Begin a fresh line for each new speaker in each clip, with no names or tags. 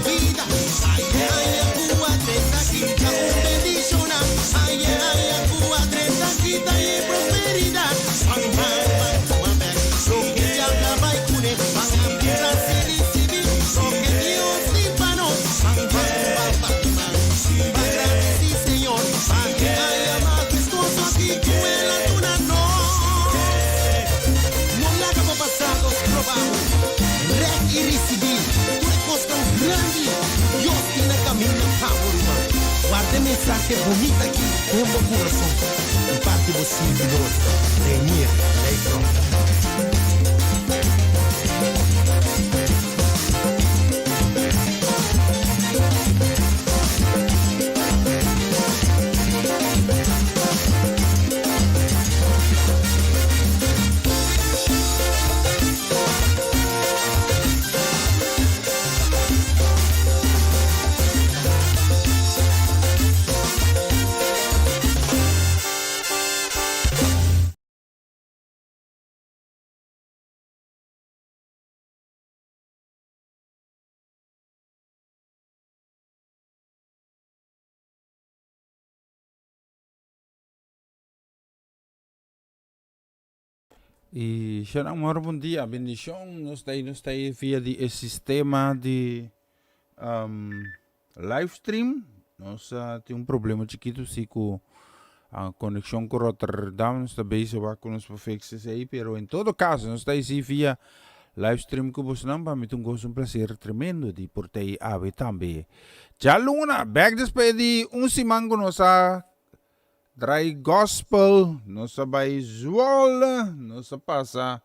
Bida. Aña ku a drenta aki ta un bendishoná. Aña ku a drenta aki ta e prosperidat. Ban ban ban tuma bèk loke diabel a bai kuné. Ban abri brasa i risibí loke Dios tin pa nos. Ban ban ban ban ban pa gradisí Señor pa e aña mahestuoso aki ku el a duna nos. No laga bo pasado stroba bo. Rèk i risibí tur e kosnan grandi ku Dios tin na kaminda pa bo, ruman. Warda e mensahe bunita aki den bo kurason di parti bo sirbidor, Reinier Lijfrock.
Y Sharon amor bon dia bendicion nos ta ahí nos ta ahí via di e sistema di live stream nos a tin un problema chikito si cu conexion cu Rotterdam nos ta bezig wak cu nos por fix esey pero en todo caso nos ta ahí si via live stream cu bosnan pa mi ta un gozo un placer tremendo di por ta ahí awe tambe djaluna bek despues di un siman cu nos a Drai gospel, nos a bai Zwolle, nos a pasa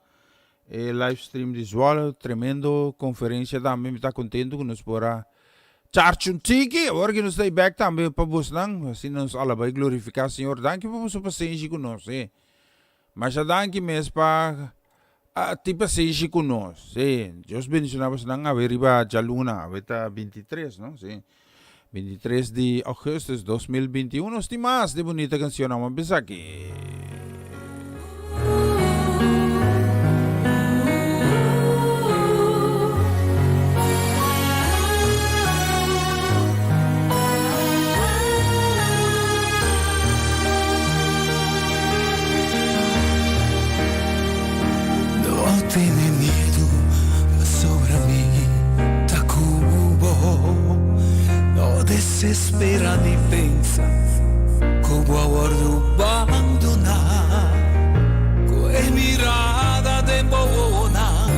e live stream di Zwolle, tremendo conferencia tambe, mi ta contento cu nos por a charcha un tiki, awor cu nos ta back tambe pa bosnan, asina nos alaba y glorifica Señor, danki pa boso pasenshi cu nos, eh. Masha danki mes pa tin pasenshi cu nos, sí. Dios bendiciona bosnan awe riba djaluna, awe ta 23, no? Sí. 23 di augustus 2021, nos tin mas di bunita cancionnan, bo a bisa aki.
No tene miedu pasobra mi ta ku bo. No desespera ni pensa ku bo a wòrdu bandoná. Ku e mirada den bo wowonan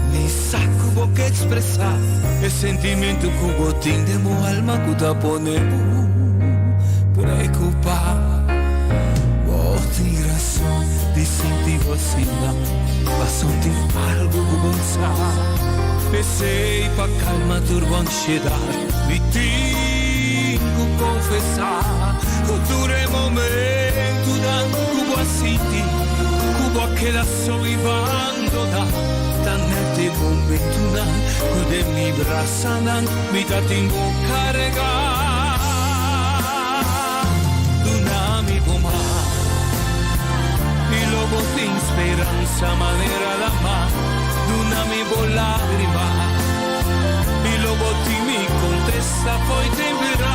mi sa ku bo ke ekspresá e sentimentu ku bo tin den bo alma ku ta pone bo preokupá. Bo tin rason di sinti bo asina, pasobra tin algu ku bo sa. P'esei pa kalma tur bo ansiedat, mi tin ku konfesá ku tur e momentunan ku bo a sinti ku bo a keda so i bandoná, ta nèt e momentunan ku den mi brasanan mi ta tin bo kargá. Duna mi bo man i lo bo tin speransa manera lama. Duna mi bo lágrima i lo bo tin mi kontesta fo'i tempera.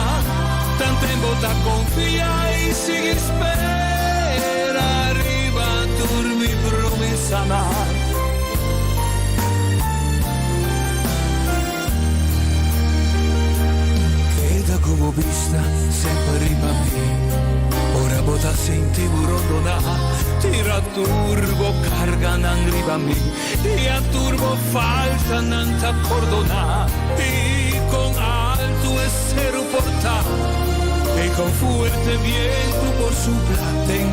Tanten bo ta konfia i sigui spera riba tur mi promesanan. Keda ku bo bista semper riba mi. Ora bo ta sinti bo rondoná, tira tur bo karganan riba mi, i a tur bo faltanan ta pordoná. I kon altu e seru por ta, i kon fuerte bientu por supla den.